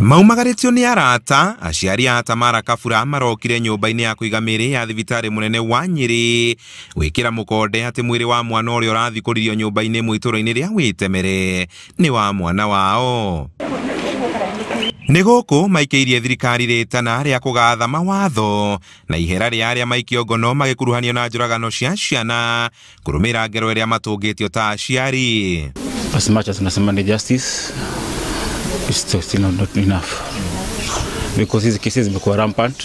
Maumagarĩtio nĩ arata, aciari a Tamara Kabura marokire nyũmba-inĩ ya kũiga mĩĩrĩ ya thibitarĩ mũnene wa Nyĩrĩ gwĩkĩra mũkonde atĩ mwĩrĩ wa mwana ũrĩa ũrathikũririo nyũmba-inĩ ĩmwe itũũra-inĩ rĩa Wĩtemere nĩ wa mwana wao. Nĩ gũkũ maikĩirie thirikari rĩtana rĩa kũgatha mawatho na ihera rĩa arĩa maikio ngono magĩkuruhanio na njũragano cia ciana kũrũmĩrĩra ngero ĩrĩa matũngĩtio ta aciari. As much as nasema ni justice, it's still not enough because hizi cases zimekuwa rampant.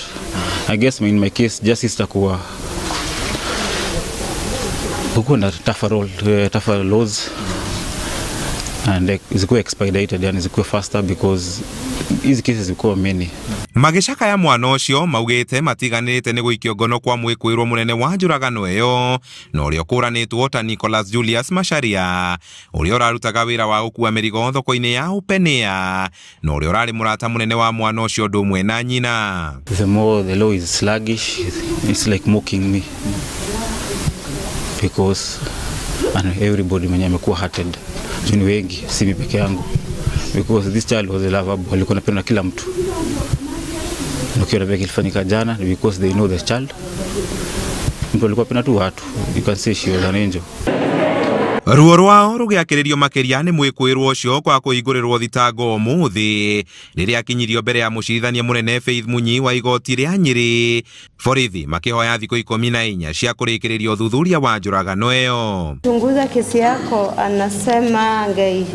I guess in my case justice itakuwa kukuwa na tougher role, tougher laws and zikuwe expedited, yani zikuwe faster because hizi cases zikuwa many. Magĩcakaya mwana ũcio maugĩte matiganĩrĩte nĩ gũikio ngono kwa mwĩkũĩrwo mũnene wa njũragano ĩyo na ũrĩa ũkũranĩtwo ta Nicholas Julius Macharia ũrĩa ũrarutaga wĩra wa gũkua mĩrigo thoko-inĩ ya Upenea na ũrĩa ũrarĩ mũrata mũnene wa mwana ũcio ũndũ ũmwe na nyina. The more the law is sluggish, it's like mocking me because and everybody mwenye amekuwa hurted. Juu ni wengi, si mimi peke yangu, because this child was a lover, alikuwa anapendwa na kila mtu. Ukiona vile kilifanyika jana because they know the child. Mtu alikuwa anapenda tu watu. You can say she was an angel. Ruo rwao rũgĩakĩrĩrio makĩria nĩ mwĩkũĩrwo ũcio kwa kũhingũrĩrwo thitango ũmũthĩ rĩrĩa akinyirio mbere ya mũcirithania mũnene Faith Munyi wa igoti rĩa Nyĩrĩ. Borithi makĩhoya thikũ 14 cia kũrĩkĩrĩria ũthuthuria wa njũragano ĩyo. Chunguza kesi yako, anasema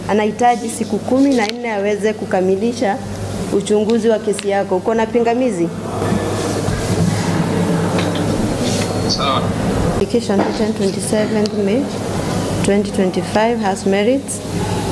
anahitaji siku 14 aweze kukamilisha uchunguzi wa kesi yako. Uko na pingamizi? Sawa. Application 27 May 2025 has merits.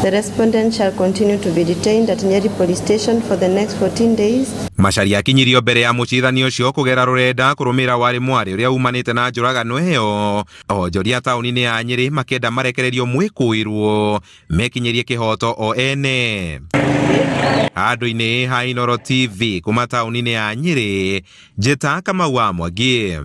The respondent shall continue to be detained at Nyeri Police Station for the next 14 days. Macharia akinyirio mbere ya mũcirithania ũcio kũgera rũrenda kũrũmĩrĩra warĩ mwarĩ ũrĩa umanĩte na njũragano ĩyo. Onjoria taũni-inĩ ya Nyĩrĩ makĩenda marekererio mwĩkũĩrwo mekinyĩrie kĩhoto o ene. Handũ-inĩ ha Inooro TV kuma taũni-inĩ ya Nyĩrĩ, Njĩta Kamau wa Mwangi.